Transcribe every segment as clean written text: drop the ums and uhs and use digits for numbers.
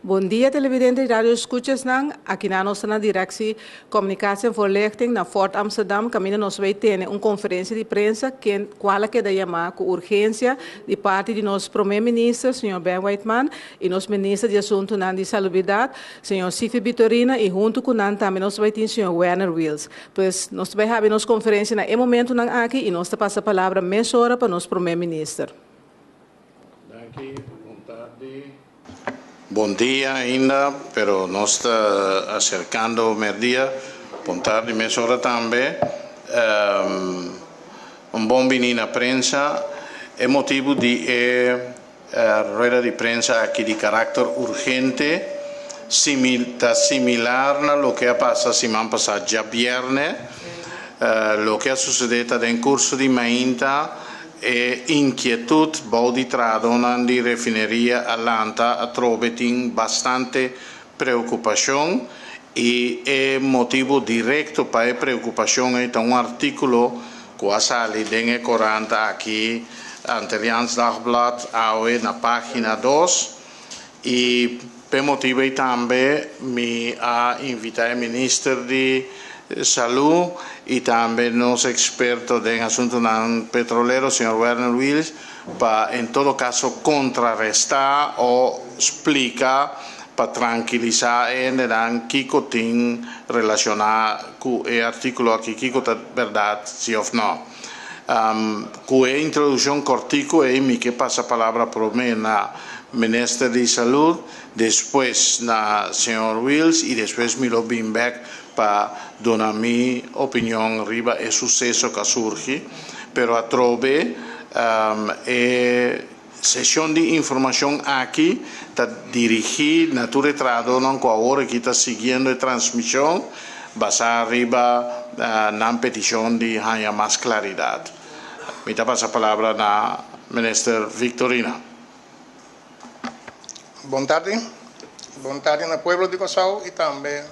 Bon dia televidente y radio escuchasnan, aki nan nos ta na Directie Communicatie en Voorlichting na Fort Amsterdam caminda nos bay tene un conferencia di prensa ken cual a keda yama cu urgencia di parti di nos Prome Minister señor Ben Whiteman y nos Minister di Asuntonan di Salubridad señor Sifi Bitorina y hunto cu nan tambe nos bay tin señor Werner Wiels. Pues nos ta bay habi nos conferencia na e momentonan aki y nos ta pasa palabra mesora pa nos Prome Minister. Danki, bon tardi. Bon dia ainda, pero nos ta acercando merdia. Bon tardi mesora tambe. Un bon bini na prensa. E motibu di e rueda di prensa aki di caracter urgente ta similar na loke a pasa siman pasa djabierne. Loke a sucede ta den curso di mainta. E inkietut bou di trahadónan di refineria a lanta atrobe tin bastante preokupashon i e motibu direkto pa e preokupashon ei ta un artíkulo ku a sali den e korant aki Antilliaans Dagblad awe na página dos i p'e motibu ei tambe mi a invitá e minister di Salú i tambe nos eksperto den asuntunan petrolero señor Werner Wiels pa en todo kaso kontrarestá o splika pa trankilisá e hendenan kiko tin relashoná ku e artíkulo aki, kiko ta bèrdat si òf nò. Ku e introdukshon kòrtiku ei mi ke pasa palabra promé na Minister di Salud, despues na señor Wiels i despues mi lo bin bèk pa duna mi opinion riba e suseso ku a surgi. Pero atrobe e seshon di informashon aki ta dirigí na tur e trahadónan ku awor aki ta siguiendo e transmishon basá riba nan petishon di haña mas klaridat. Mi ta pasa palabra na Minister Victorina. Bon tardi. Bon tardi na pueblo di Kòrsou i tambe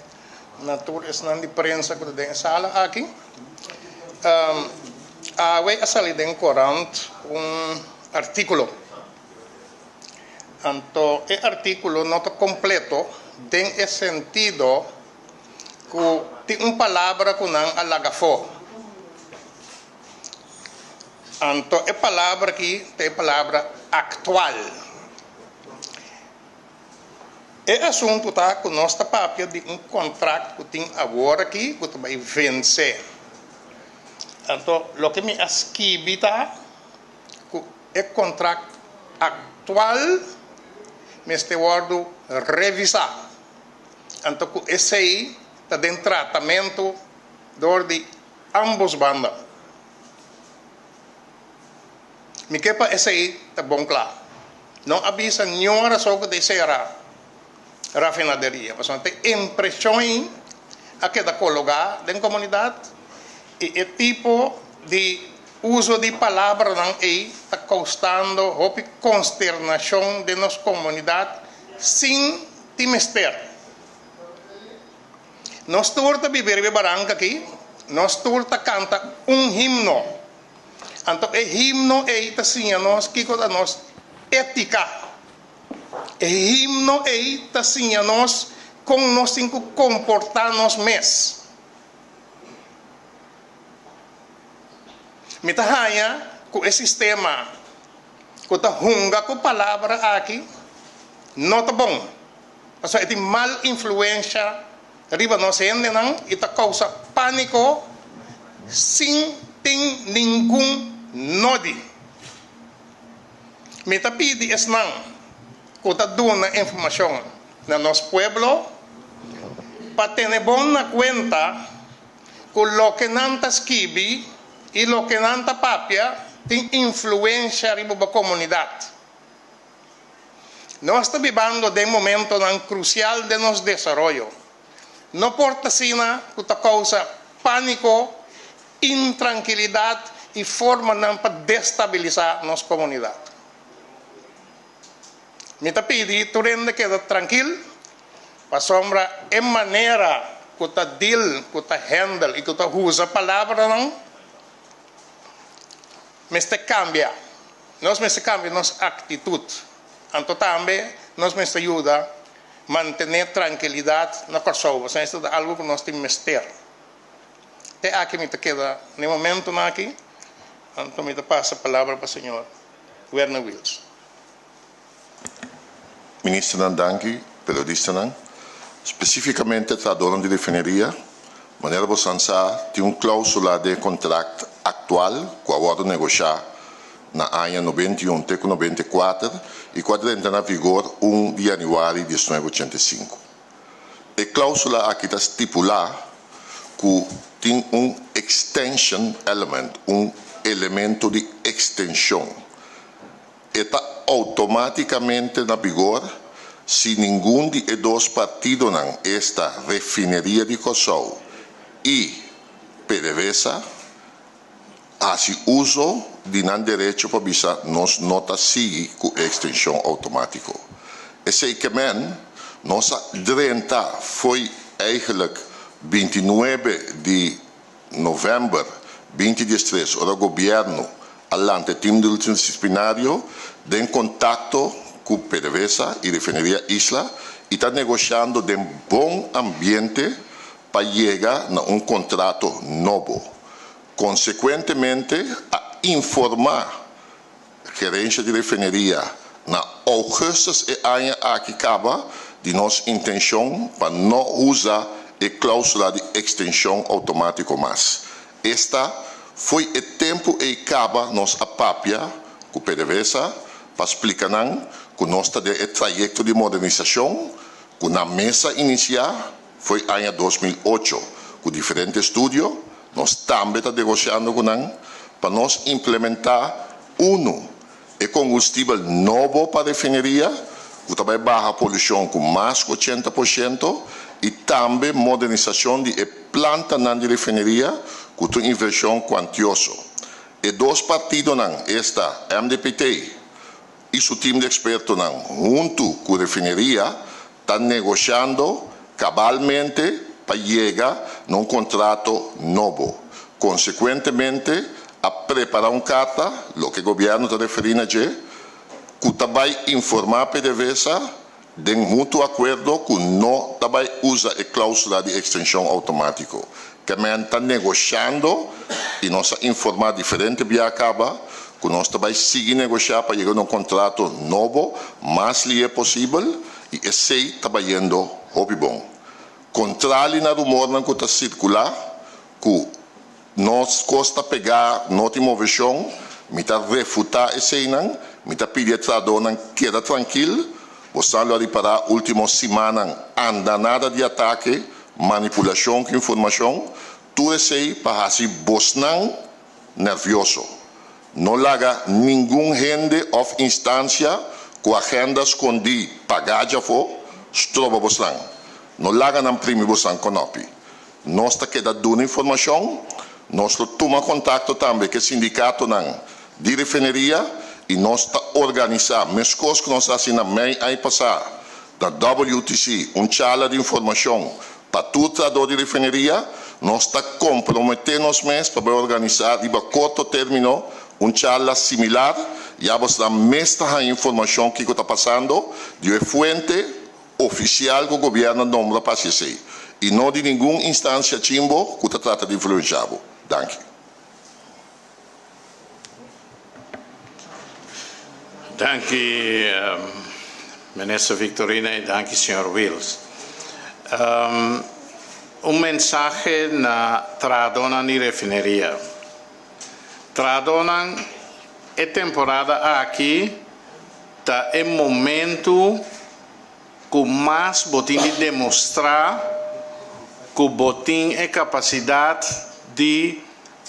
na tur esnan di prensa ku ta den e sala aki. Awe a sali den korant un artíkulo. Anto e artíkulo no ta kompleto den e sentido ku tin un palabra ku nan a laga afó. Anto e palabra aki ta e palabra aktual. E asuntu ta ku nos ta papia di un kontrakt ku tin awor aki ku ta bai vense. Anto loke mi a skibi ta ku e kontrakt aktual mester wòrdu revisá. Anto ku esei ta den tratamentu dor di ambos banda. Mi ke pa esei ta bon kla. No a bisa niun rason ku ta e sera rafinaderia, pasobra ta e impreshon ei a keda kologá den komunidat i e tipo di uso di palabranan ei ta koustando hopi konsternashon den nos komunidat sin tin mester. Nos tur ta biba riba e baranka aki, nos tur ta kanta un himno. Anto e himno ei ta siña nos kiko ta nos étika. E himno ei ta siña nos kon nos tin ku komportá nos mes. Mi ta haña ku e sistema ku ta hunga ku palabra aki no ta bon, pasobra e tin mal influensha riba nos hendenan i ta kousa pániko sin tin ningun nodi. Mi ta pidi esnan ku ta duna informashon na nos pueblo pa tene bon na kuenta ku loke nan ta skibi i loke nan ta papia tin influensha riba bo komunidat. Nos ta bibando den momentonan krusial den nos desaroyo. No por ta asina ku ta kousa pániko, intrankilidat i formanan pa destabilisá nos komunidat. Mi ta pidi tur hende keda trankil, pasobra e manera ku ta deal, ku ta handle i ku ta usa palabranan mester kambia. Nos mester kambia nos aktitut. Anto tambe nos mester yuda. Mantené trankilidat na Kòrsou, pasobra esei ta algu ku nos tin mester. Te aki mi ta keda na e momentunan aki, anto mi ta pasa palabra pa señor Werner Wiels. Ministernan danki, periodistanan, spesífikamente trahadónan di refineria. Manera bosan sa, tin un klóusula den e kontrakt aktual ku a wòrdu negoshá na aña 91 te ku 94 i ku a drenta na vigor 1 di yanüari 1985. E klóusula aki ta stipulá ku tin un extension element, un elemento di ekstenshon. E ta outomátikamente na vigor si ningun di e dos partidonan, esta Refineria di Kòrsou i PDVSA, hasi uso di nan derecho pa bisa nos no ta sigui ku e ekstenshon outomátiko. Esei ke men nos a drenta fo'i eigenlijk 29 di novèmber 2013 ora gobièrnu a lanta e tim multidisiplinario den kontakto ku PDVSA i Refineria Isla i ta negoshando den bon ambiente pa yega na un kontrato nobo. Konsekuentemente a informá gerensha di refineria na ougùstùs e aña aki kaba di nos intenshon pa no usa e klóusula di ekstenshon outomátiko mas. Esta, fo'i e tempu ei kaba nos a papia ku PDVSA pa splika nan ku nos ta den e trayekto di modernisashon ku nan mes a inisiá fo'i aña 2008 ku diferente estudio. Nos tambe ta negosiando ku nan pa nos implementá unu e kongustibel nobo pa refineria ku ta bai baha polushon ku mas ku 80% i tambe modernisashon di e plantanan di refineria ku ta un invershon kuantioso. E dos partidonan, esta MDPT i su tim di ekspertonan huntu ku refineria ta negoshando kabalmente pa yega na un kontrato nobo. Konsekuentemente a prepará un karta, loke gobièrnu ta referí na dje, ku ta bai informá PDVSA den mutuo akuerdo ku no ta bai usa e klóusula di ekstenshon outomátiko. Kemen ta negoshando i nos a informá diferente bia kaba ku nos ta bai sigui negoshá pa yega na un kontrato nobo mas lihé posibel i esei ta bayendo hopi bon. Kontrali na rumornan ku ta sirkulá ku nos kos ta pegá, no tin moveshon, mi ta refutá eseinan, mi ta pidi e trahadónan keda trankil, bosan lo a ripará último simannan anda nada di atake, manipulashon ku informashon, tur esei pa hasi bosnan nèrvioso. No laga ningun hende òf instansia ku agenda skondí pagá djafó stroba bosnan. No laga nan primi bosnan kònòpi. Nos ta keda duna informashon, nos lo tuma kontakto tambe ku e sindikatonan di refineria i nos ta organisá, meskos ku nos a hasi na mei aña pasá na WTC, un charla di informashon pa tur trahadó di refineria. Nos ta komprometé nos mes pa bai organisá riba korto término un charla similar, ya bosnan mes ta haña informashon kiko ta pasando di e fuente ofisial ku gobièrnu a nombra pa hasi esei i no di ningun instansia chimbo ku ta trata di influenshá bo. Danki. Danki Minister Victorina i danki señor Wiels. Un mensahe na trahadónan di refineria. Trahadónan, e temporada aki ta e momentu ku mas bo tin di demostrá ku bo tin e kapasidat di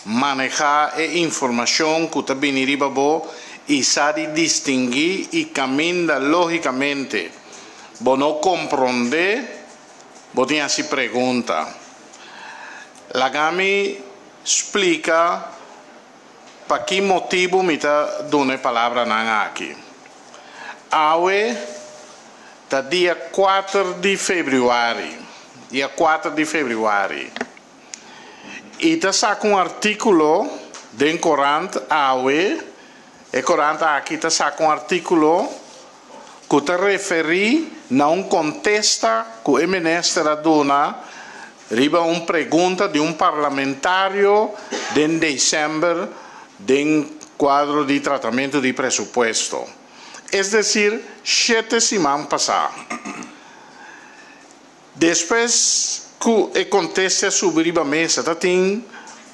manehá e informashon ku ta bini riba bo i sa di distinguí i kaminda lógikamente bo no komprondé, bo tin hasi pregunta. Laga mi splika pa ki motibu mi ta duna e palabranan aki. Awe ta dia 4 di febrüari, dia 4 di febrüari, i ta saka un artíkulo den korant awe, e korant aki ta saka un artíkulo. ku ta referí na un kontesta ku e minister a duna riba un pregunta di un parlamentario den desèmber den kuadro di tratamentu di presupuesto. Es desir, shete siman pasá. Despues ku e kontesta a subi riba mesa ta tin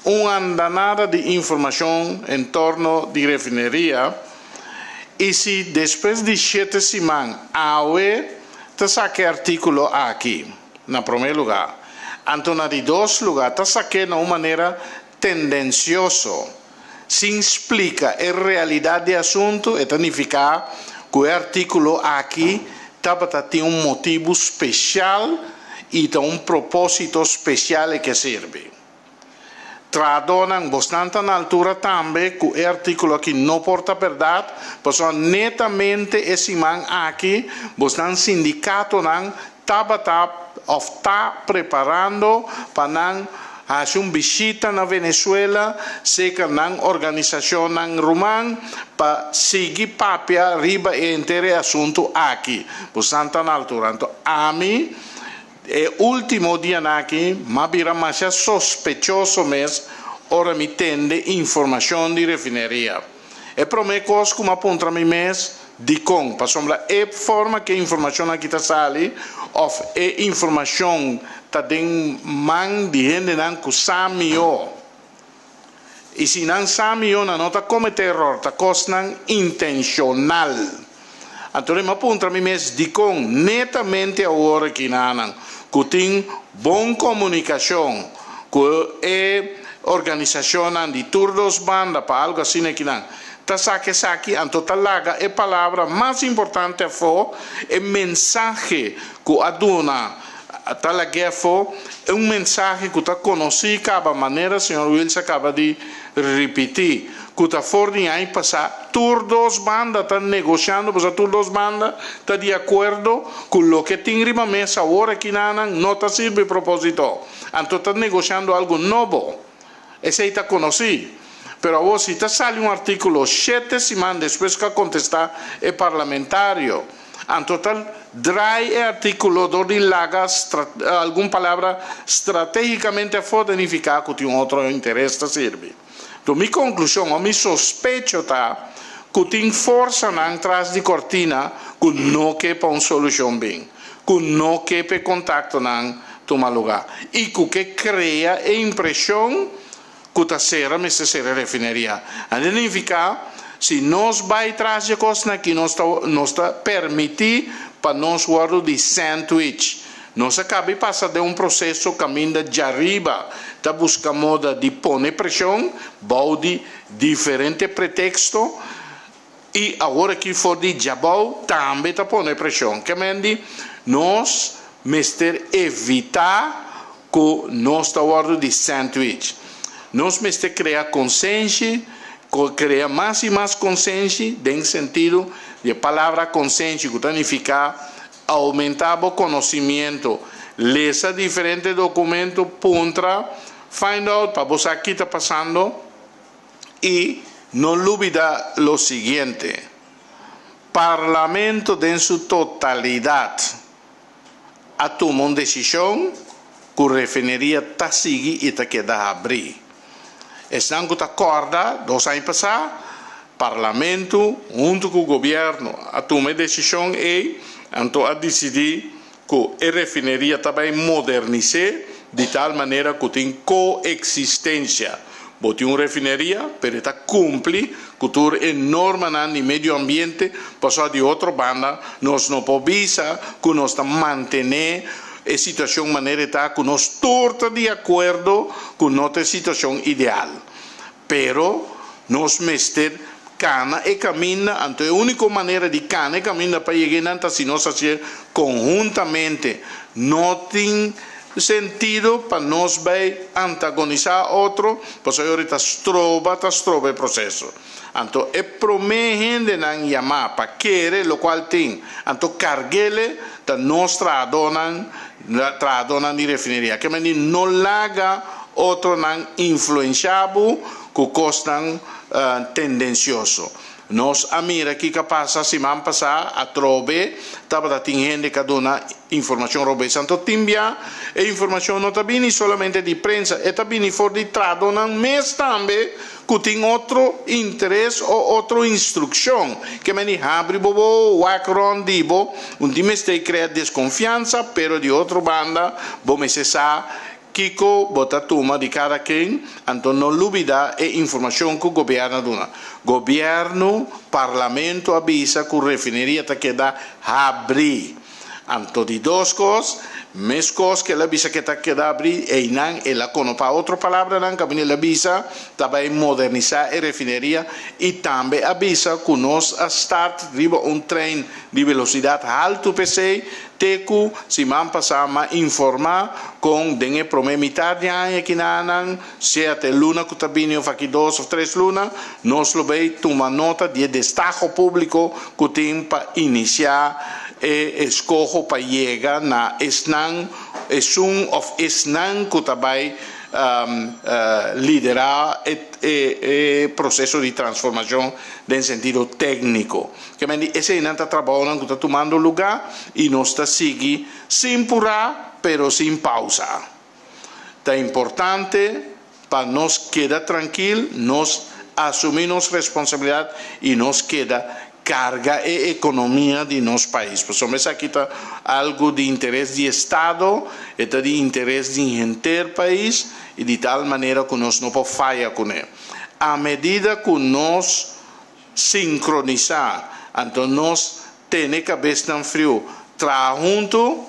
un andanada di informashon en torno di refineria i si despues di shete siman awe ta saka e artíkulo aki na promé lugá, anto na di dos lugá ta sak'é na un manera tendensioso sin splika e realidat di e asuntu, e ta nifiká ku e artíkulo aki tabata tin un motibu spesial i ta un propósito spesial e ke sirbi. Trahadónan, bosnan ta na altura tambe ku e artíkulo aki no por ta bèrdat, pasobra netamente e siman aki bosnan sindikatonan tabata òf ta preparando pa nan hasi un bishita na Venezuela serka nan organisashonnan ruman pa sigui papia riba e henter e asuntu aki. Bosan ta na altura. Anto ami e último dianan aki m'a bira masha sospechoso mes ora mi tende informashon di refineria. E promé kos ku m'a puntra mi mes, Dikon? Pasobra e forma ku e informashon aki ta sali òf e informashon ta den man di hendenan ku sa mihó. I si nan sa mihó nan no ta kometé eror, ta kosnan intenshonal. Anto mi a puntra mi mes dikon netamente awor aki nanan ku tin bon komunikashon ku e organisashonnan di tur dos banda pa algu asina akinan Ta saka esaki, anto ta laga e palabra mas importante afó, e mensahe ku a duna ta lag'é afó, e un mensahe ku ta konosí kaba, manera señor Wiels a kaba di ripití, ku ta for di aña pasá tur dos banda ta negosiando, pasobra tur dos banda ta di akuerdo ku loke tin riba mesa awor akinanan no ta sirbi propósito, anto ta negosiando algu nobo. Esei ta konosí. Pero awor si ta sali un artíkulo shete siman despues ku a kontestá e parlamentario, anto ta drai e artíkulo dor di laga algun palabra stratégikamente afó ta nifiká ku tin un otro interes ta sirbi. Enton mi konklushon o mi sospecho ta ku tin forsanan tras di kortina ku no ke pa un solushon bin, ku no ke pa e kontaktonan tuma lugá i ku ke krea e impreshon ku ta sera mester sera e refineria. Anto nifiká si nos bai tras dje kosnan aki nos ta nos ta permití pa nos wòrdu di sandwich. Nos a kaba i pasa den un proseso kaminda djariba ta buska moda di pone preshon bou di diferente preteksto I awor aki for di djabou tambe ta pone preshon. Ke men di nos mester evita ku nos ta wòrdu di sandwich. Nos mester krea konsenshi, krea mas i mas konsenshi den sentido di e palabra konsenshi ku ta nifiká oumentá bo konosimiento, lesa diferente dokumento, puntra, find out pa bo sa ki ta pasando. I no lubida lo siguiente, Parlamento den su totalidat a tuma un desishon ku refineria ta sigui i ta keda habrí. Esnan ku ta kòrda, dos aña pasá, Parlamento huntu ku gobièrnu a tuma e desishon ei, anto a disidí ku e refineria ta bai modernis'é di tal manera ku tin koeksistensia. Bo tin un refineria, pero e ta kumpli ku tur e normanan di medio ambiente, pasobra di otro banda nos no por bisa ku nos ta mantené e situashon manera e ta, ku nos tur ta di akuerdo ku no ta e situashon ideal. Pero nos mester kana e kaminda, anto e úniko manera di kana e kaminda pa yega einan ta si nos hasié konhuntamente. No tin sentido pa nos bai antagonisá otro, pasobra e ora ta stroba, ta stroba e proseso. Anto e promé hendenan yamá pa kere lokual tin, anto karg'ele ta nos trahadónan, trahadónan di refineria. Ke mende no laga otronan influenshá bo ku kosnan tendensioso. Nos a mira kiko a pasa siman pasá, atrobe tabata tin hende ku a duna informashon robes. Anto tin bia e informashon no ta bini solamente di prensa, e ta bini for di tradonan mes tambe ku tin otro interes o otro instrukshon. Ke men di habri bo bo wak rònt di bo, un tin mester krea deskonfiansa, pero di otro banda bo mester sa Kiko bo ta tuma di kada ken, anto no lubida e informashon ku gobièrnu a duna. Gobièrnu, parlamento a bisa ku refineria ta keda habrí. Anto di dos kos, meskos ku el a bisa ku e ta keda habrí, einan el a konopá otro palabranan kaminda el a bisa ta bai modernisá e refineria i tambe a bisa ku nos a start riba un trein di velosidat haltu p'esei Te ku siman pasá m'a informá kon den e promé mitar di aña kinanan, sea ta e luna ku ta bini òf aki dos òf tres luna, nos lo bay tuma nota di e destaho públiko ku tin pa inisiá e eskoho pa yega na esnan, esun òf esnan ku ta bay liderá e proseso di transformashon den sentido tékniko. Ke men di eseinan ta trabounan ku ta tumando lugá i nos ta sigui sin purá pero sin pausa. Ta importante pa nos keda trankil, nos asumí nos responsabilidat i nos keda karga e ekonomia di nos pais. Pasobra esaki ta algu di interes di estado, e ta di interes di henter pais i di tal manera ku nos no por faya kuné. A medida ku nos Sinkronisá, anto nos tene kabesnan friu, traha huntu,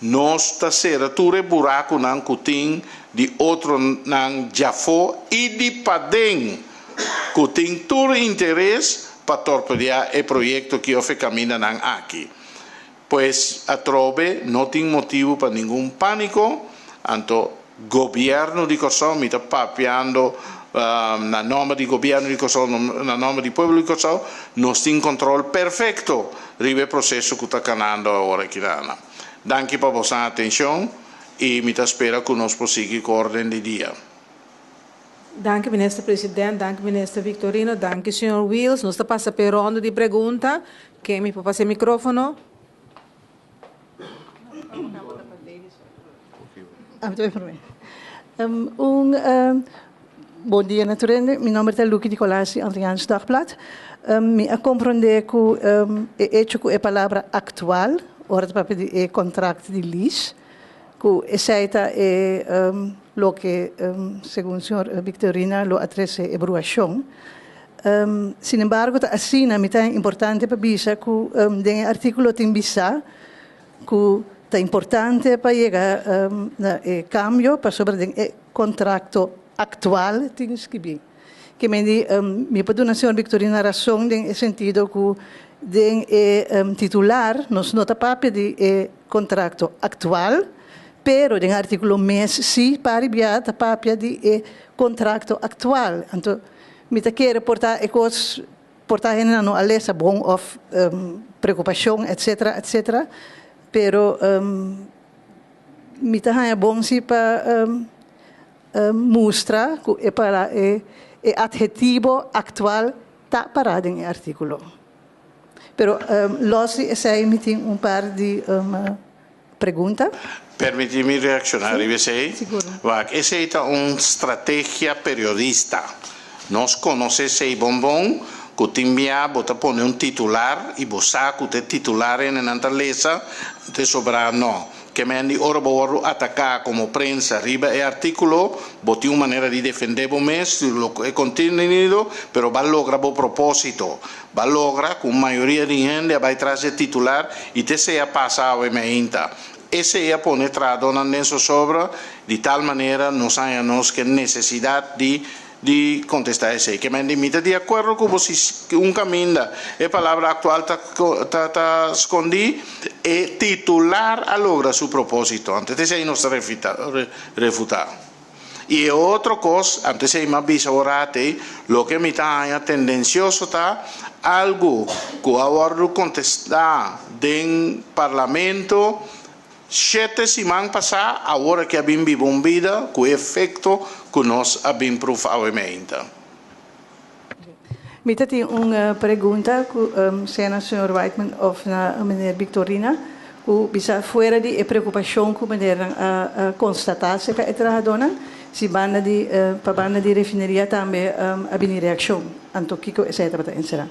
nos ta sera tur e burakunan ku tin di otronan djafó i di paden ku tin tur interes pa torpedeá e proyekto ki òf e kamindanan aki. Pues atrobe no tin motibu pa ningun pániko, anto Gobièrnu di Kòrsou, mi ta papiando na nòmber di Gobièrnu di Kòrsou, na nòmber di pueblo di Kòrsou, nos tin kòntròl perfekto riba e proseso ku ta kanando awor aki na Ana. Danki pa boso atenshon i mi ta spera ku nos por sigui ku órden di dia. Danki Minister President, danki Minister Victorino, danki Señor Wiels. Nos ta pasa p'e rondo di pregunta. Ken mi por pasa e microfono? Un bon dia na tur hende. Mi nomber ta Lucky Nicolaas di Antilliaans Dagblad. Mi a comprende cu e hecho cu e palabra actual, ora ta papia di e contract di lease, Ku esei ta e loke segun señor Victorina lo a trese e bruashon. Sin embargo ta asina mi ta importante pa bisa ku den e artíkulo tin bisá ku ta importante pa yega na e kambio pasobra den e kontrakto aktual tin skibí. Ke men di mi por duna señor Victorina rason den e sentido ku den e titular nos no ta papia di e Contracto actual, pero den articulo mes si pari bia ta papia di e contracto actual. Anto mi ta kere por ta e cos por ta hendenan no a lesa bon of preocupacion etcetera etcetera pero mi ta haña bon si pa mustra cu e para e adhetivo actual ta para den e articulo. Pero los di esei mi tin un par di pregunta. Permití mi reakshoná riba esei. Sigur. Wak, esei ta un strategia periodista. Nos konosé esei bon bon, ku tin bia bo ta pone un titular i bo sa ku ta e titular hendenan ta lesa, te sobrá no. Ke men di ora bo wòrdu ataká komo prensa riba e artíkulo, bo tin un manera di defendé bo mes di lo e kontenido, pero bo a logra bo propósito. Bo a logra ku un mayoria di hende a bai tras di e titular i te esei a pasa awe meinta. Esei a pone trahadónan den sosobra, di tal manera nos haña nos ke nesesidat di di contesta esey. Ke men di mi ta di acuerdo cu bo si un caminda e palabra actual ta ta ta scondi, e titular a logra su proposito. Antes esey nos ta refita refuta. Y e otro cos, antes esey mi a bisa ora atey, loke mi ta haña tendencioso ta algo cu a wordo contesta den parlamento, Shete siman pasá, awor aki a bin biba un bida ku e efekto ku nos a bin pruf awe meinta. Mi tin un pregunta ku sea na señor Whiteman òf na meneer Victorina, ku bisa fuera di e preokupashon ku meneer a konstatá serka e trahadónan, si banda di pa banda di refineria tambe a bini reakshon, anto kiko esei tabata enserá?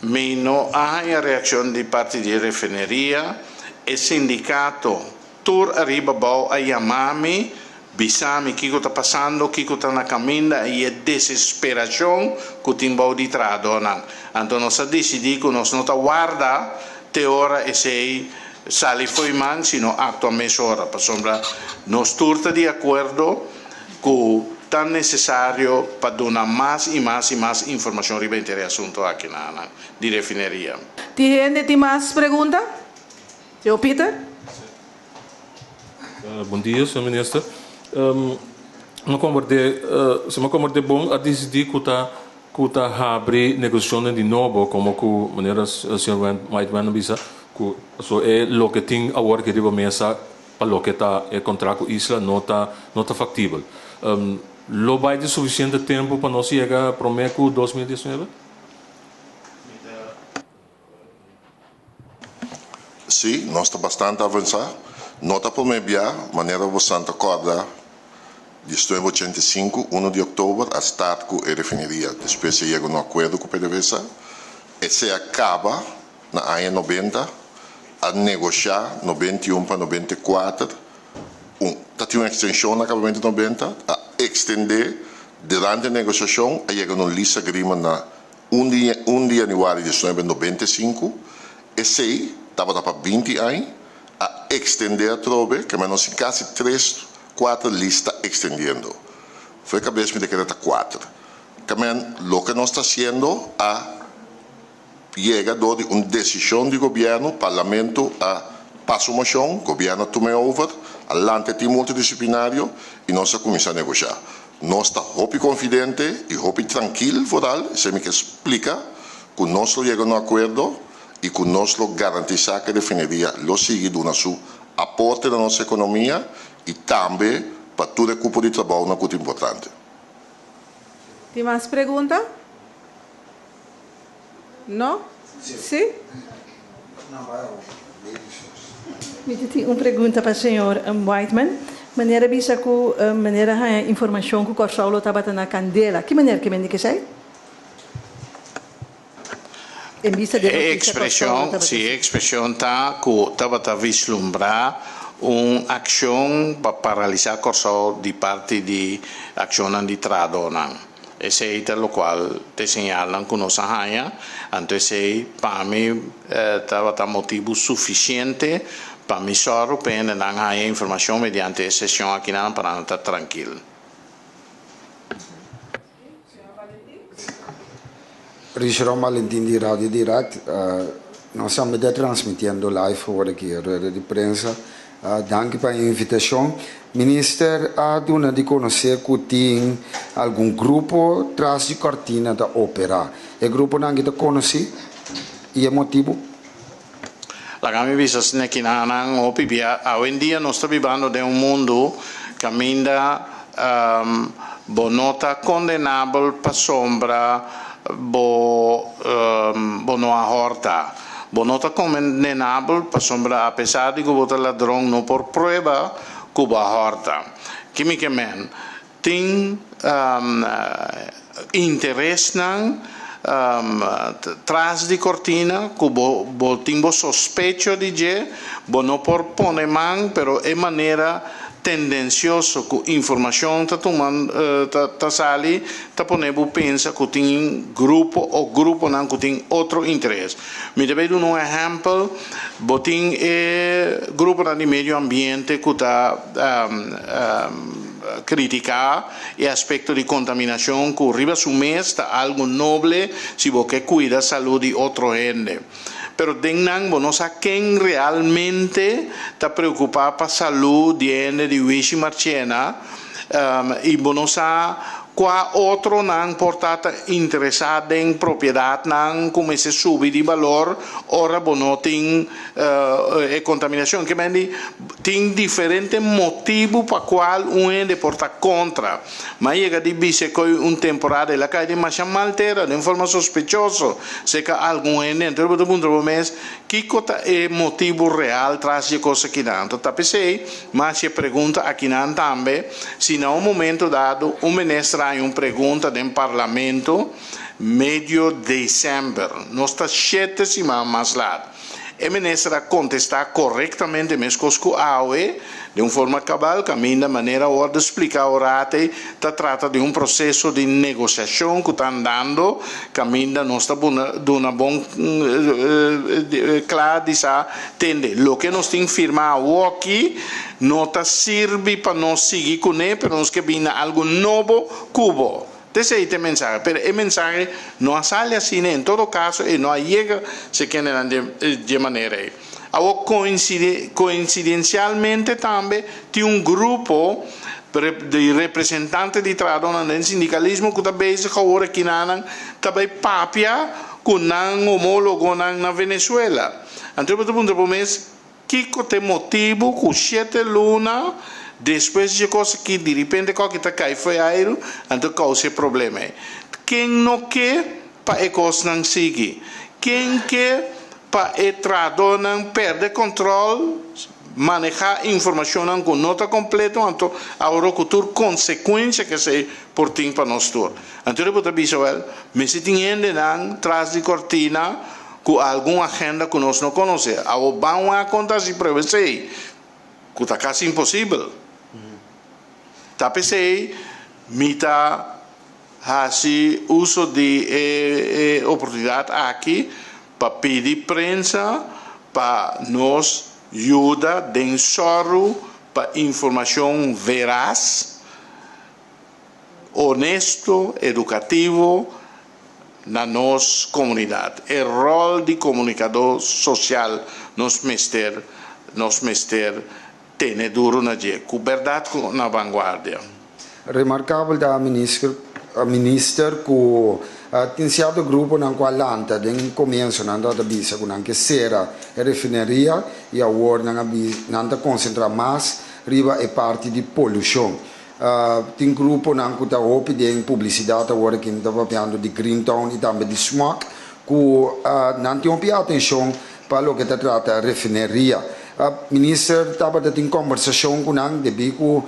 Mi no a haña reakshon di parti di refineria. E sindikato tur ariba abou a yama mi, bisa mi kiko ta pasando, kiko ta na kaminda i e desesperashon ku tin bou di trahadónan. Anto nos a disidí ku nos no ta warda te ora esei sali fo'i man, sino aktua mesora, pasobra nos tur ta di akuerdo ku ta nesesario pa duna mas i mas i mas informashon riba henter e asuntu aki na di refineria. Tin hende tin mas pregunta? Señor Pieter? Bon dia, señor minister. Mi a komprendé, si mi a komprendé bon, a disidí ku ta ku ta habri negosiashonnan di nobo komo ku manera señor Whiteman a bisa ku so e loke tin awor aki riba mesa pa loke ta e kontrakt ku Isla no ta no ta faktibel. Lo bai di sufisiente tempu pa nos yega promé ku 2019? Sí, nos ta bastante avansá. No ta promé bia, manera bosan ta kòrda, 1985, unu di òktober a start ku e refineria. Despues a yega un akuerdo ku PDVSA. Esei a kaba na aña nobenta, a negoshá 91 pa 94, un ta tin un ekstenshon na akabamentu 90, a ekstendé durante e negoshashon a yega na un lease agreement na Un di un di yanüari 1995, esei tabata pa 20 añ, a ekstendé atrobe, ke men nos tin kasi tres kuater lista ekstendiendo. Fo'i kabes mi ta kere ta kuater. Ke men loke nos ta hasiendo a yega dor di un desishon di gobièrnu, parlamento a pasa un moshon, gobièrnu a tuma e over, a lanta e tim multidisiplinario i nos a kuminsá negoshá. Nos ta hopi konfidente i hopi trankil vooral, esei mi ke splika, ku nos lo yega un akuerdo i ku nos lo garantisá ku e refineria lo sigui duna su aporte na nos ekonomia i tambe pa tur e kupo di trabounan ku ta importante. Tin mas pregunta? No? Si? Mi ta tin un pregunta pa señor Whiteman. Manera bisa ku manera haña informashon ku Kòrsou lo tabata na kandela. Ki manera ke men di kesei? En bista di e E notisia Kòrsou lo ekspreshon, tabata si, e si. ekspreshon ta ku tabata vislumbrá un akshon pa paralisá Kòrsou di parti di akshonnan di trahadónan. Esei ta lokual ta e señalnan ku nos a haña, anto esei pa mi tabata motibu sufisiente pa mi sòru pa hendenan haña informashon mediante e seshon akinan pa nan ta trankil. Richeron Valentin di Radio Direct. Nos tambe ta transmitiendo live for aki e rueda di prensa. Danki pa e invitashon. Minister a duna di konosé ku tin algun grupo tras di kòrtina ta operá. E gruponan aki ta konosí i e motibu? Laga mi bisa snekinannan hopi bia awendia nos ta bibando den un mundu kaminda bo no ta kondenabel pasobra bo bo no a hòrta. Bo no ta kondenabel pasobra apesar di ku bo ta ladron no por prueba ku bo a hòrta. Ki mi ke men? Tin interesnan tras di kortina ku bo bo tin bo sospecho di dje, bo no por pone man pero e manera tendencioso cu informacion ta tuma ta sali ta pone bo pensa cu tin grupo o gruponan cu tin otro interes. Mi ta bay duna un ehempel, bo tin e gruponan di medio ambiente cu ta critica e aspecto di contaminacion cu riba su mes ta algo noble si bo ke cuida salud di otro hende. Pero den nan bo no sa ken realmente ta preocupa pa salud di hende di Wishi Marchena y bo no sa Kua otronan por ta ta interesá den propiedatnan ku mester subi di balor ora bo no tin e kontaminashon? Ke men di tin diferente motibu pa kual un hende por ta kontra. Mi a yega di bisa ku un temporada el a kai den masha mal tera den forma sospechoso serka algun hende. Anto bo ta puntra bo mes kiko ta e motibu real tras di e kos akinan. Anto ta p'esei Mi haci e pregunta akinan tambe, si na un momento dado un minister haña un pregunta den Parlamento medio december, nos ta shete siman mas laat, e minister a contesta corectamente mescos cu awe, den un forma cabal, caminda manera a wordo splica orate, ta trata di un proceso di negociacion cu ta andando, caminda nos ta duna bon cla di sa tende loke nos tin firma awoki no ta sirbi pa nos sigui cune, pero nos ke bini na algo nobo cu bo. T'esey ta e mensahe, pero e mensahe no a sali asina, en todo caso e no a yega se kendenan dje manera ey. Awor coincidencialmente tambe tin un grupo di representante di trahadónan den sindikalismo ku ta bezig awor aki nan ta bai papia ku nan homólogonan na Venezuela. Anto bo ta puntra bo mes kiko ta e motibu ku shete luna despues di e kos aki diripente kòki ta kai fo'i airu anto kousa e problema ei. Ken no ke pa e kosnan sigui? Ken ke pa e trahadónan pèrdè kòntròl? Manehá informashonnan ku no ta kompleto anto awor ku tur konsekuensha ku esei por tin pa nos tur. Anto bo ta bisa, wèl, mester tin hendenan tras di kortina ku algun agenda ku nos no konosé. Awor ban wak kon ta hasi prueba esei, ku ta kasi imposibel. Ta p'esei mi ta hasi uso di e oportunidat aki pa pidi prensa pa nos yuda den sòru pa informashon veras, honesto, edukativo na nos komunidat. E ròl di komunikadó sosial nos mester nos mester tene duru na dje, ku bèrdat ku na vanguardia. Remarkabel ta minister minister ku tin sierto gruponan ku a lanta den komienso nan tabata bisa ku nan ke sera e refineria i awor nan a nan ta konsentrá mas riba e parti di polushon. Tin gruponan ku ta hopi den publisidat awor aki mi ta papiando di Green Town i tambe di smog ku nan tin hopi atenshon pa loke ta trata refineria. Minister tabata tin kombersashon ku nan debí ku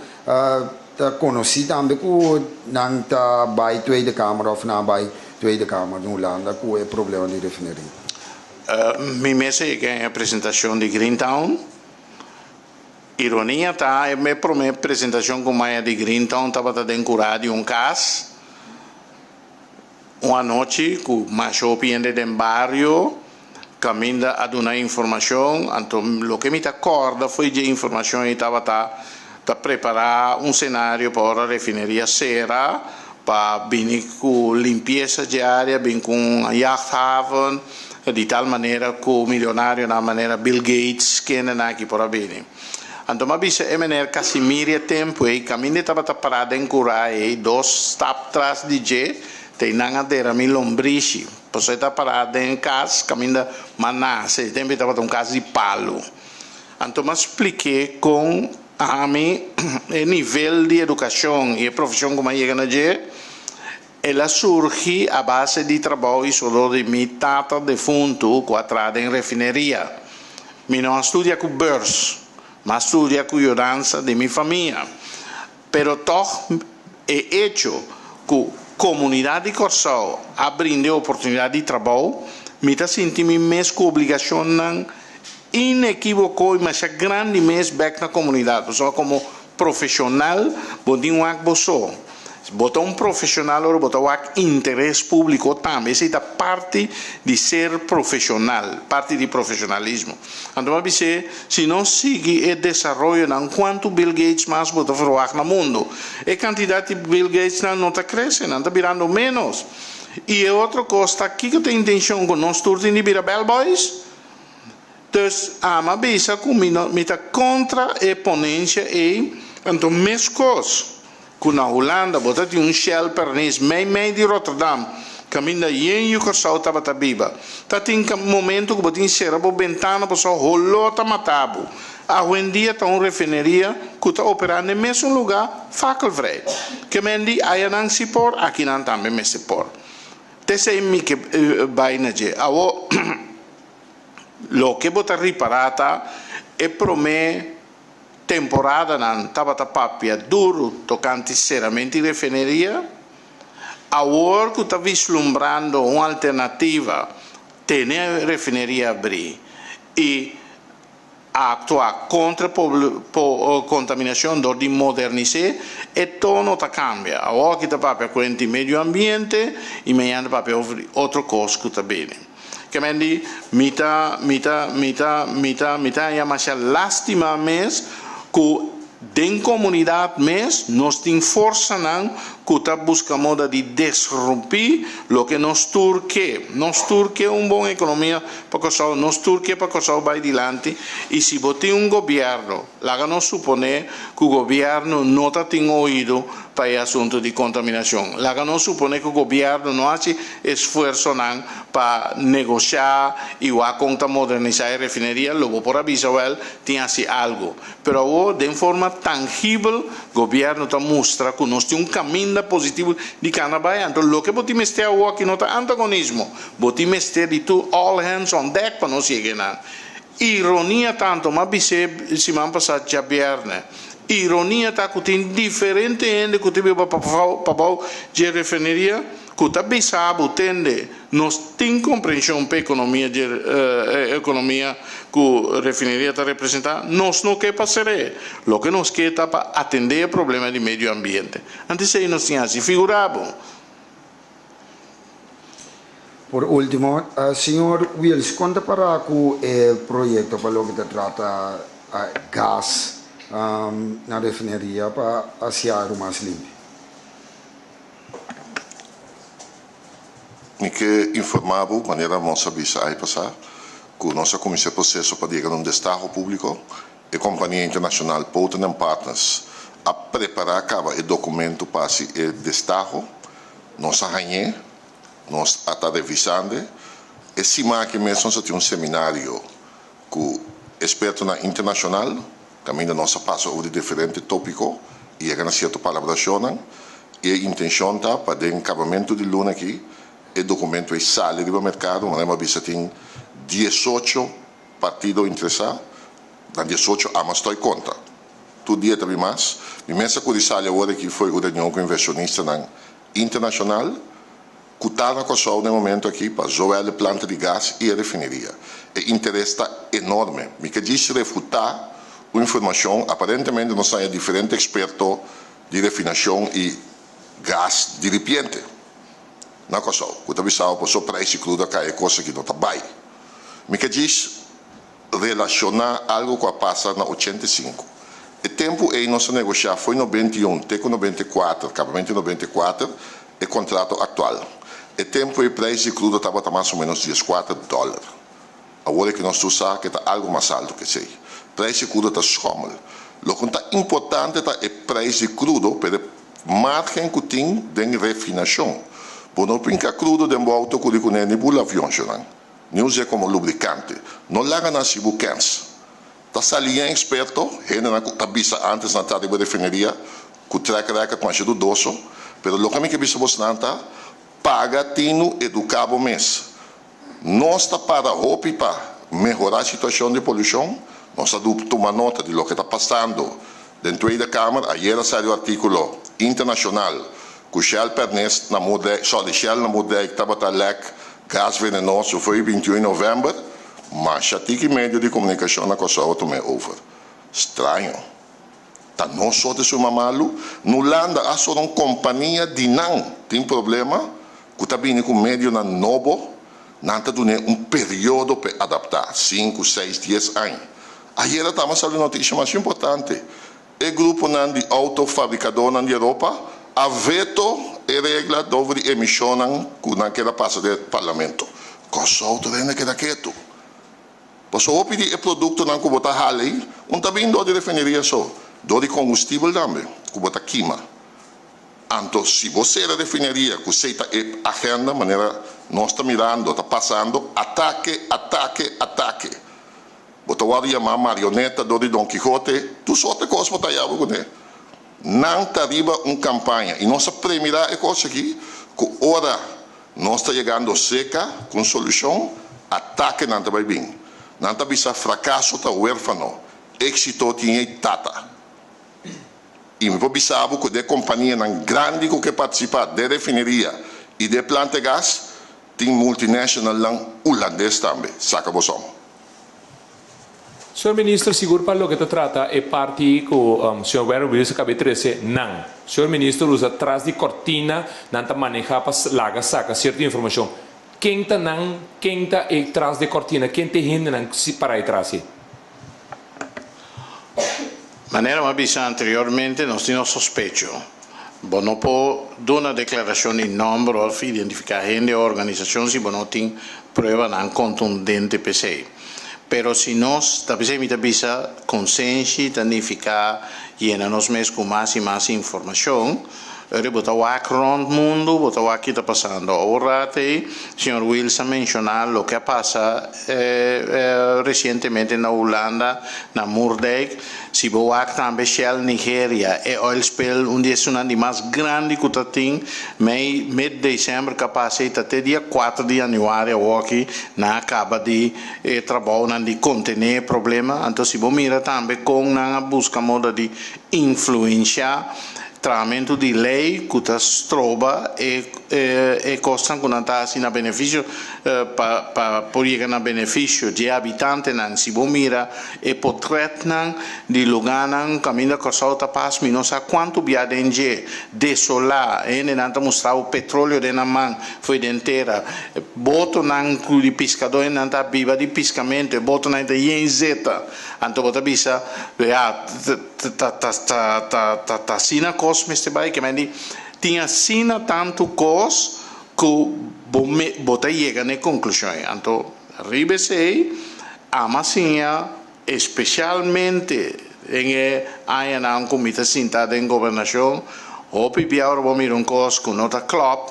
Ta konosí tambe ku nan ta bai Tweede Kamer òf nan a bai Tweede Kamer den Hulanda ku e problema di refineria. Mi mes a yega en e presentashon di Greentown. Ironia ta e promé presentashon ku maya di Greentown tabata den kurá di un kas. Un anochi ku masha hopi hende den bario kaminda a duna informashon, anto loke mi ta kòrda fo'i dje informashon ei tabata ta prepará un senario pa ora refineria sera pa bini ku limpiesa dje área, bin ku un jachthaven di tal manera ku milionarionan manera Bill Gates kendenan aki por a bini. Anto m'a bisa e meneer Casimir e tempu ei kaminda e tabata pará den kurá ei dos stap tras di dje, te nan a dera mi lombrishi. Pasobra e ta pará den kas kaminda m'a nase, e tempu ei tabata un kas di palu. Anto m'a splik'é kon ami e nivel di edukashon i e profeshon ku m'a yega na dje, el a surgi a base di trabou i sodó di mi tata defuntu ku a traha den refineria. Mi no a studia ku beurs, m'a studia ku yudansa di mi famia. Pero tòg e echo ku komunidat di Kòrsou a brinda e oportunidat di trabou, mi ta sinti mi mes ku obligashonnan inekiboko i masha grandi mes bèk na komunidat. Pasobra komo profeshonal bo tin wak bo so. Bo ta un profeshonal ora bo ta wak interes públiko tambe. Esei ta parti di ser profeshonal, parti di profeshonalismo. Anto mi a bis'é, si nos sigui e desaroyonan, kuantu Bill Gates mas bo ta ferwagt na mundu? E kantidat di Bill Gatesnan no ta krese, nan ta birando ménos. I e otro kos ta, kiko ta e intenshon ku nos tur tin di bira bellboys? Dus ami a bisa ku mi no, mi ta kontra e ponensia ei, anto meskos. Ku na Hulanda bo ta tin un Shell Pernis mei mei di Rotterdam kaminda yen yu Kòrsou tabata biba. Ta tin momento ku bo tin sera bo bentana pasobra holó ta mata bo. Awendia ta un refineria ku ta operá n'e mesun lugá fakkelvrij. Ke men di ayanan si por, akinan tambe mester por. T'esei mi ke bai na dje. Awo loke bo ta ripará ta e promé temporadanan tabata papia duru tokante seramento di refineria, awor ku ta vislumbrando un alternativa tene refineria abrí i aktua kontra kontaminashon dor di modernis'é, e tono ta kambia. Awor aki ta papia kuenta di medio ambiente i mañana ta papia over di otro kos ku ta bini. Kemendi, mi ta, mi ta, mi ta, mi ta, mi ta haña masha lástima mes ku den komunidat mes nos tin forsanan ku ta buska moda di desrumpí loke nos tur ke. Nos tur ke un bon ekonomia pa Kòrsou, nos tur ke pa Kòrsou bai dilanti i si bo tin un gobièrnu, laga nos suponé ku gobièrnu no ta tin oido pa e asuntu di kontaminashon. Laga nos suponé ku gobièrnu no hasi esfuersonan pa negoshá i wak kon ta modernisá e refineria, lo bo por a bisa wèl tin hasi algu. Pero awor den forma tangibel gobièrnu ta mustra ku nos tin un kaminda positivo di kana bai. Anto loke bo tin mester awor aki no ta antagonismo, bo tin mester di tur all hands on deck pa nos yega einan. Ironia tanto, m'a bis'é siman pasá djabièrnè. Ironia ta ku tin diferente hende ku ta biba pabou dje refineria ku ta bisa bo, Tende, nos tin komprenshon p'e ekonomia dje ekonomia ku refineria ta representá, nos no ke pa ser'é. Loke nos ke ta pa atendé e problema di medio ambiente. Antes ei nos tin hasi. Figurá bo. Por último, señor Wiels, kon ta pará ku e proyekto pa loke ta trata gas na refineria pa hasi aru mas limpi? Mi ke informá bo, manera nos a bisa ai pasá, ku nos a kuminsá e proseso pa yega na un destaho públiko. E kompania internashonal Poten and Partners a prepará kaba e dokumento pa hasi e destaho. Nos a hañ'é, nos a ta revisand'e. E siman aki mes nos a tin un seminario ku ekspertonan internashonal, kaminda nos a pasa over di diferente tópiko i yega na sierto palabrashonnan. I e intenshon ta pa den kabamentu di luna aki e dokumento ei sali riba merkado. Manera mi a bisa tin diesocho partido interesá, na diesocho ama stoi konta. Tur dia ta bin mas. Mi mes a kuri sali awor aki foi un reunion ku invershonistanan internashonal ku ta na Kòrsou na e momento aki pa zowel e planta di gas i e refineria. E interes ta enorme. Mi ke djis refutá un informashon, aparentemente nos haña diferente eksperto di refinashon i gas diripiente na Kòrsou ku ta bisa bo pasobra prijs di krudo a kai e kos aki no ta bai. Mi ke djis relashoná algu ku a pasa na 85. E tempu ei nos a negoshá fo'i 91 te ku 94, kabamentu di 94, e kontrato aktual. E tempu ei preis di krudo tabata mas o ménos 14 dòler. Awor e ku nos tur sa ku e ta algu mas altu ku esei. Preis di krudo ta skòmel. Loke ta importante ta e preis di krudo, pero e márgen ku tin den refinashon. Bo no pinka krudo den bo outo ku di kuné ni bula avion, shonnan. Ni us'é komo lubrikante. No laga nan hasi bo kèns. Ta sali yen eksperto, hendenan ku ta bisa ántes nan ta riba refineria, ku track record masha dudoso, pero loke mi ke bisa bosnan ta, paga tinu, eduká bo mes. Nos ta para hopi pa mehorá situashon di polushon, nos a tuma nota di loke ta pasando den Tweede Kamer. Ayer a sali un artíkulo internashonal ku Shell Pernis na Moerdijk, sorry, Shell na Moerdijk tabata lèk gas venenoso fo'i 21 novèmber, masha tiki medio di komunikashon na Kòrsou a tum'é over. Straño. Ta nos so ta suma malu? Nulanda a sora un kompania di nan tin problema ku ta bini ku medionan nobo, nan ta dun'é un periodo p'e adaptá, sinku, seis, dies aña. Ayera tama sali un notisia masha importante, e gruponan di outo fabrikadónan di Europa a veto e regla over di emishonnan ku nan keda pasa den parlamento. Kòrsou ta rende keda ketu. Pasobra hopi di e produktonan ku bo ta hala ei, un ta bin dor di refineria so, dor di kombustibel tambe ku bo ta kima. Anto si bo sera refineria, ku esei ta e agenda, manera nos ta mirando, ta pasando, atake, atake, atake. Bo ta wòrdu yamá marioneta dor di Don Quijote, tur sorte kos bo ta haña bo kuné. Nan ta riba un kampaña i nos a premirá e kos aki ku ora nos ta yegando seka ku un solushon, atake nan ta bai bin. Nan ta bisa frakaso ta huérfano, éksito tin ei tata. I mi por bisa bo ku den kompanianan grandi ku ke partisipá den refineria i den planta gas tin multinationalnan hulandes tambe. Saka bo som. Señor Minister, sigur pa loke ta trata e parti ku señor Werner Wiels a kaba di trese nan. Señor Minister usa tras di kortina nan ta maneha pa laga saka sierto informashon. Ken ta nan? Ken ta e tras di kortina? Ken ta e hendenan para e tras ei? Manera mi a bisa anteriormente, nos tin nos sospecho. Bo no por duna deklarashon di nòmber òf identifiká hende òf organisashon si bo no tin pruebanan kontundente p'esei. Pero si nos, ta p'esei mi ta bisa, konsenshi ta nifiká yena nos mes ku mas i mas informashon. Ora bo ta wak rònt mundu, bo ta wak ki ta pasando. Awor rat ei, señor Wiels a menshoná loke a pasa resientemente na Hulanda, na Moerdijk. Si bo wak tambe Shell Nigeria, e oil spill un di esunnan di mas grandi ku ta tin, mei mid december ka pasa ei ta te dia kuater di januari awoki nan a kaba di e trabounan di kontené e problema. Anto si bo mira tambe kon nan a buska moda di influenshá Trahamentu di lei ku ta stroba e e kosnan ku nan ta hasi na benefisio pa pa por yega na benefisio dje habitantenan. Si bo mira e potretnan di lugánan kaminda Kòrsou ta pas mi no sa kuantu bia den dje desolá hendenan ta mustra bo petroleo den nan man fo'i den tera botonan ku di piskadó hendenan ta biba di piskamentu e botonan ta yen zeta anto bo ta bisa ya Ta ta ta ta ta ta asina kos mester bai ke men di tin asina tantu kos ku bo me bo ta yega na e konklushon ei. Anto riba esei ama siña espesialmente den e añanan ku mi ta sinta den gobernashon hopi bia ora bo mira un kos ku no ta klòp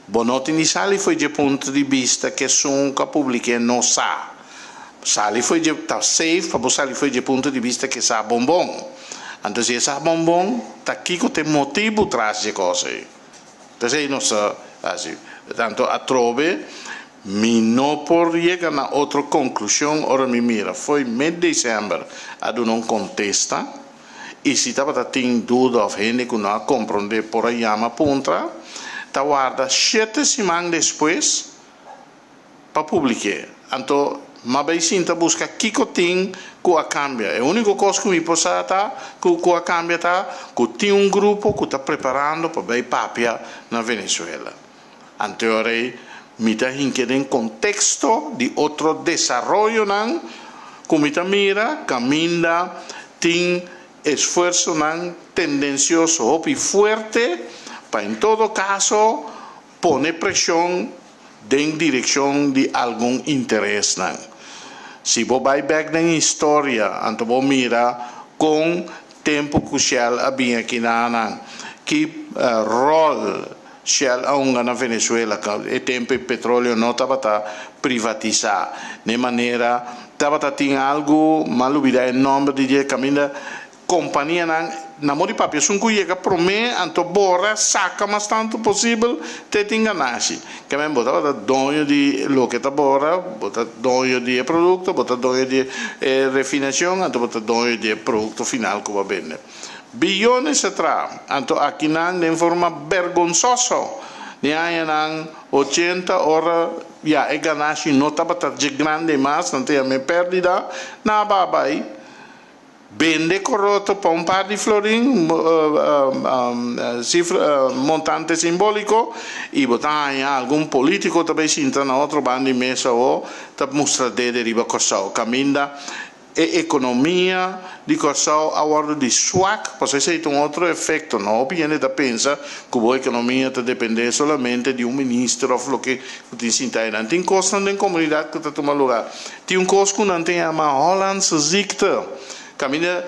bo no tin di sali fo'i dje punto di bista ke esun ku a publik'é no sa. Sali fo'i dje ta safe pa bo sali fo'i dje punto di bista ke sa bonbon. Anto si e sa bonbon, ta kiko ta e motibu tras dje kos ei? P'esei nos ta hasi. Tanto atrobe mi no por yega na otro konklushon ora mi mira fo'i mid december a duna un kontesta i si tabata tin duda òf hende ku no a komprondé por a yama puntra, ta warda shete siman despues pa publik'é. Anto m'a bai sinta buska kiko tin ku a kambia. E úniko kos ku mi por sa ta ku ku a kambia ta ku tin un grupo ku ta preparando pa bai papia na Venezuela. Anto e ora ei mi ta hink'é den konteksto di otro desaroyonan ku mi ta mira kaminda tin esfuersonan tendensioso hopi fuerte pa en todo kaso pone preshon den direkshon di algun interesnan. Si bo bai bèk den historia, anto bo mira kon tempu ku Shell a bin aki na nan, ki ròl Shell a hunga na Venezuela, e tempu e petroleo no tabata privatisá, n'e manera tabata tin algu, m'a lubidá e nòmber di dje, kaminda Kompanianan na modi papia esun ku yega promé anto bora saka mas tantu posibel te tin ganashi. Kemen bo tabata doño di loke ta bora, bo ta doño di e produkto, bo ta doño di e refinashon, anto bo ta doño di e produkto final ku bo a bende. Biyones a traha, anto akinan den forma bergonsoso den añanan ochenta ora ya e ganashi no tabata dje grandi mas, nan ta yama e pèrdida, nan a baha bai. Bende koroto pa un par di florin, sifra, montante simbóliko, i bo ta haña algun polítiko ta bai sinta na otro banda di mesa o ta mustra dede riba Kòrsou. Kaminda e ekonomia di Kòrsou a wòrdu di swak, pasobra esei ta un otro efekto. No hopi hende ta pensa ku bo ekonomia ta dependé solamente di un minister òf loke ku tin sinta einan. Tin kosnan den komunidat ku ta tuma lugá. Tin un kos ku nan ta yama Hollandse ziekte. Kaminda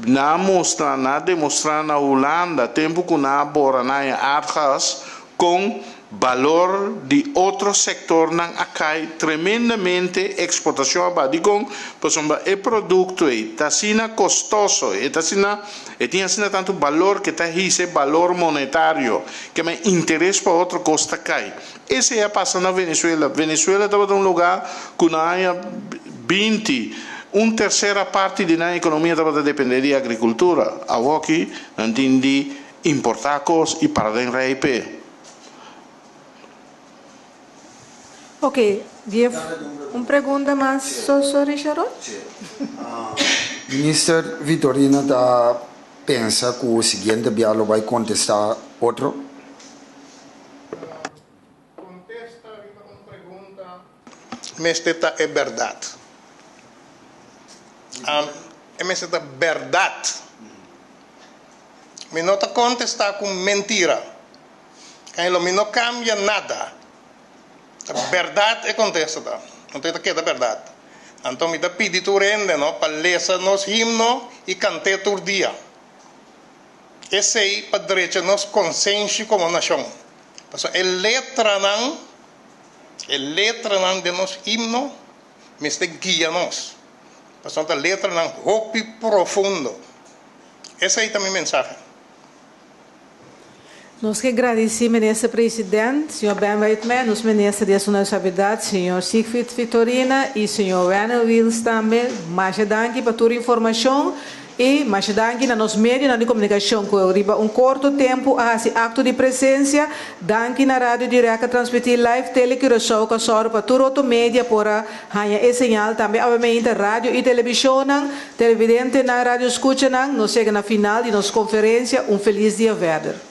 Nan a mustra, nan a demostrá na Hulanda tempu ku nan a bora nan e aardgas kon balor di otro sektornan a kai tremendamente, eksportashon a baha. Dikon? Pasobra e produkto ei ta asina kostoso, e ta asina, e tin asina tantu balor ke ta hisa e balor monetario, ke men interes pa otro kos ta kai. Esei a pasa na Venezuela. Venezuela tabata un lugá ku na aña 20, un tersera parti di nan ekonomia tabata dependé di agrikultura. Awoki nan tin di importá kos i para den rei p'e. Ok, Dief, un pregunta mas, so Richard? Minister Vitorina ta pensa ku siguiente bia lo bai kontestá otro? Kontesta riba un pregunta mester ta e bèrdat. E mester ta bèrdat. Mi no ta kontestá ku mentira. En lo mi no kambia nada. Ta bèrdat e kontesta ta. Anto e ta keda bèrdat. Anto mi ta pidi tur hende no pa lesa nos himno i kant'é tur dia. Esei pa drecha nos konsenshi komo nashon. Pasobra e letranan, e letranan den nos himno mester guia nos. Pasobra ta letranan hopi profundo. Esei ta mi mensahe. Nos ke gradisí Minister President, señor Ben Whiteman, nos Minister di Asuntonan di Sabidat, señor Siegfried Victorina i señor Werner Wiels tambe. Masha danki pa tur informashon i masha danki na nos medionan di komunikashon ku riba un korto tempu a hasi akto di presensia. Danki na Radio Direct a transmití live Tele Curaçao ku a sòru pa tur otro media por a haña e señal. Tambe awemente radio i telebishonnan, televidentenan, radioskuchanan. Nos yega na final di nos konferensia. Un felis dia verder.